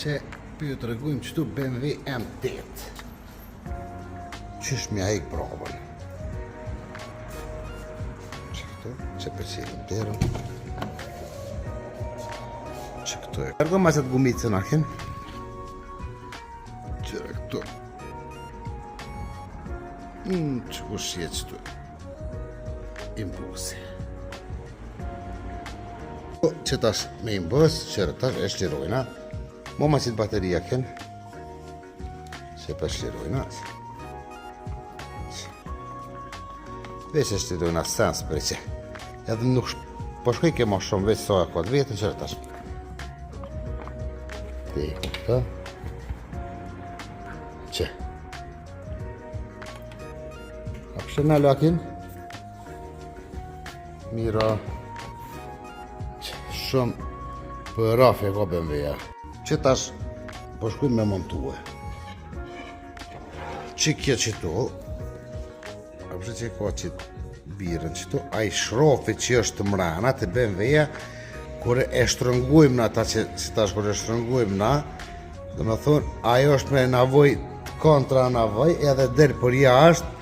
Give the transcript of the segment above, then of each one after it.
Që po ju tregojmë qëtu BMW M8. Qysh m'ja hek bravën. Që këtu, që po çelim derën. Që këtu e. Ergo ma qatë gumicën a kin. Që këtu. Mm, që kush je qëtu. Imbusi. Që tash me imbus, që tash e shlirojna. Mo ma qitë bateria ken. Që po shlirojna. Veç e shlirojna sens për që. Edhe nuk po shkoj ke ma shumë veç sa e ka të vetën që tash. Te këtë. Që. A pse na lakin? Mira Shumë Për raf e ka BMW-ja Që tash Po shkujmë me montue Që kjo qëtu A pse që ka që birën qëtu Ai shrofi që është mrena Te BMW-ja Kur e shtrëngujmë na ta që, që tash kur e shtrëngujmë na Do me thonë Ajo është me navoj Kontra navoj Edhe del për jashtë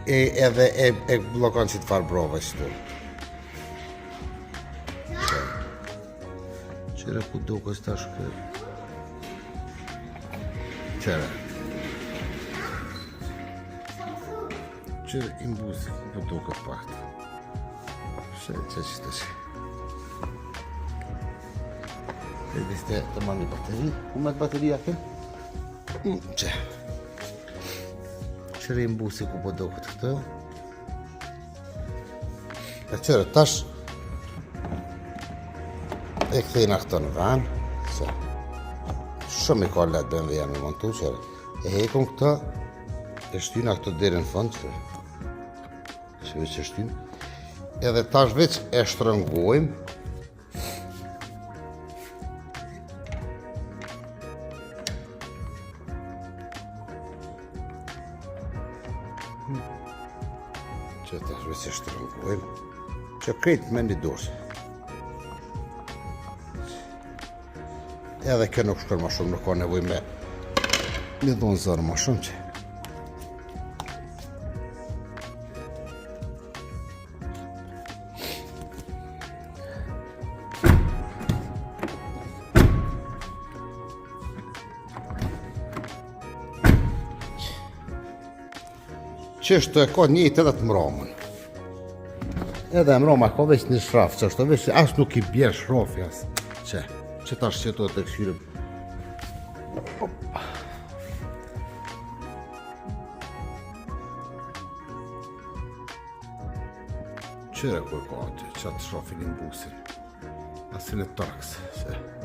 E edhe e, e bllokon që të farë brove që tu. Qyre ku duket tash kë? Qyre. Qyre imbusi ku po duket pak. Që që që të që. E diste të marrë një bateri. Ku me të bateria kë? Mm, që. Qyre imbusi ku po duket këtë. E qyre, tash e kthejna këtë në ven, se shumë i ka letë BMW-ja me montu, qyre. E hekum këtë, e shtyna këtë deri në fund, qyre. Që veç e shtyna. Edhe tash veç e shtrëngojmë, Që tash veç e shtrëngojmë Që krejt me një dorë Edhe kjo nuk shkon ma shumë Nuk ka nevoj me Një dhonë zor ma shumë që Qështu e ka njëjtë edhe të mramën. Edhe e mrama ka veç një shraf, qështu veç as nuk i bjerë shrafi as. Që, që tash që të të këqyrim. Qyre ku e ka aty, qatë shrafin imbusin. Asin e torks, se.